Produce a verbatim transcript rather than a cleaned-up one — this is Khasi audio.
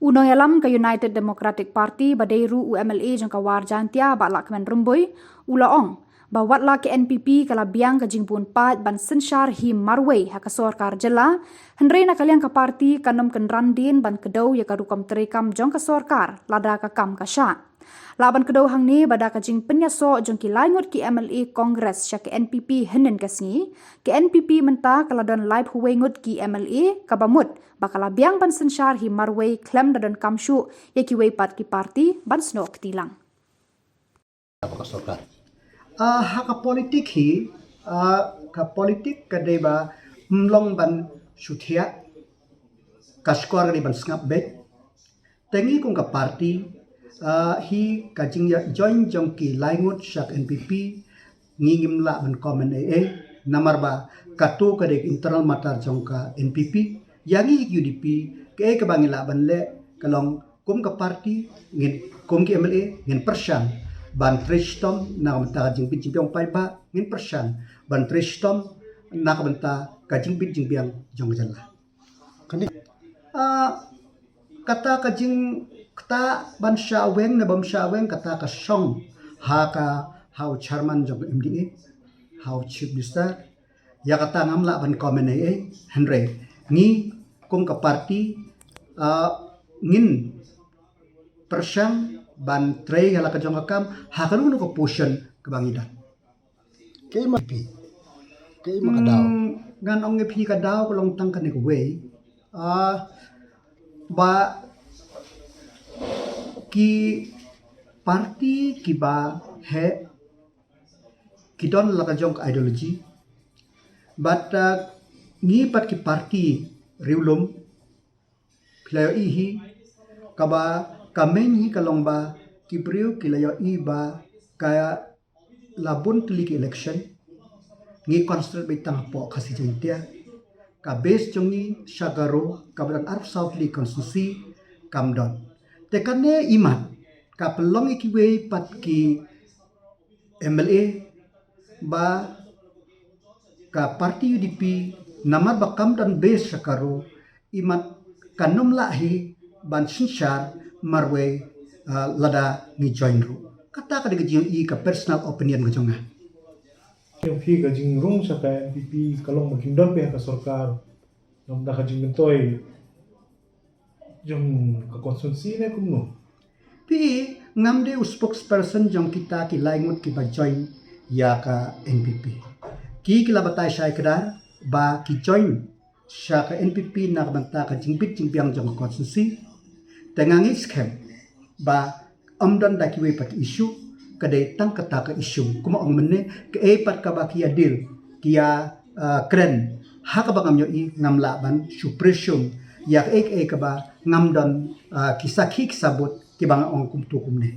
U nongïalam ka United Democratic Party ba dei ruh u M L A jong ka War Jaintia, Bah Lahkmen Rymbui, u la ong ba wat la ka N P P ka la biang ka jingbun paid ban synshar hi marwei ha ka sorkar jylla, hynrei na ka liang ka party kan ym kynran dien ban kdew ïa ka rukom treikam jong ka sorkar lada ka kam ka shah. Lah ban kdew hangne ba da ka jingpynïasoh jong ki lai ngut ki M L A Congress sha ka N P P hynnin ka sngi, ka N P P mynta ka la don laiphew wei ngut ki M L A, kaba mut ba ka la biang ban synshar hi marwei khlem da don kam shuh ïa kiwei pat ki party ban snoh kti lang. Ah, ha ka politik hi, ah, ka politik ka dei ba ym long ban shu thiah, ka shkor ka dei ban sngap beit. Te ngi kum ka party, ah, hi ka jingïajoin jong ki lai ngut sha ka N P P, ngi ngim lah ban comment ei ei, namar ba kato ka dei internal matter jong ka N P P. Ïa ngi U D P, kaei kaba ngi lah ban leh ka long kum ka party, ngin kum ki M L A ngin pyrshang ban trei shitom na ka bynta ka jingbit jingbiang paidbah, ngin pyrshang ban trei shitom na ka bynta ka jingbit jingbiang jong ka jylla. Kane, ah, kata ka jingktah ban shah weng ne bym shah weng, kata ka shong ha ka, ha u chairman jong ka M D A, ha u chief minister. Ïa kata ngam lah ban comment ei ei, hynrei ngi kum ka party, ah, ngin pyrshang ban trei ïa la ka jong ka kam ha kano kano ka position kaba ngi don. Kaei ma phi, kaei ma ka daw? Hmm, ngan ong ïa phi, ka daw ka long tang kane kawei. Ah, ba ki party kiba heh ki don la ka jong ka ideology. Bad, ah, ngi pat ki party riewlum, phi la ïohi hi, kaba ka main hi ka long ba ki briew ki la ïohi ba ka la bun tylli ki election, ngi concentrate beit tang hapoh Khasi Jaiñtia. Ka base jong ngi sha Garo kaba don arphew saw tylli constituency kam don. Te kane imat ka pynlong ïa kiwei pat ki M L A ba ka party U D P, namar ba kam don base sha Garo, imat kan ym lah hi ban synshar marwei, ah, lada ngi join ruh. Kata ka dei ka jingïohi, ka personal opinion ka jong nga. Jong phi, ka jingrung sha ka N P P ka long ba kim don beit ha ka sorkar, namar da ka jingmyntoi jong ka constituency ne kumno? Phi, ngam dei u spokesperson jong kita ki lai ngut kiba join ïa ka N P P. Ki, ki la batai shai kdar ba ki join sha ka N P P na ka bynta ka jingbit jingbiang jong ka constituency. Te nga ngeit skhem ba ym don da kiwei pat ki issue, ka dei tang kata ka issue. Kumba ong mynne, kaei pat kaba ki ïa deal, ki ïa, ah, kren, ha kaba ngam ïohi, ngam lah ban shu presume ïa kaei kaei kaba ngam don, ah, ki sakhi ki sabut kiba nga ong kumto kumne.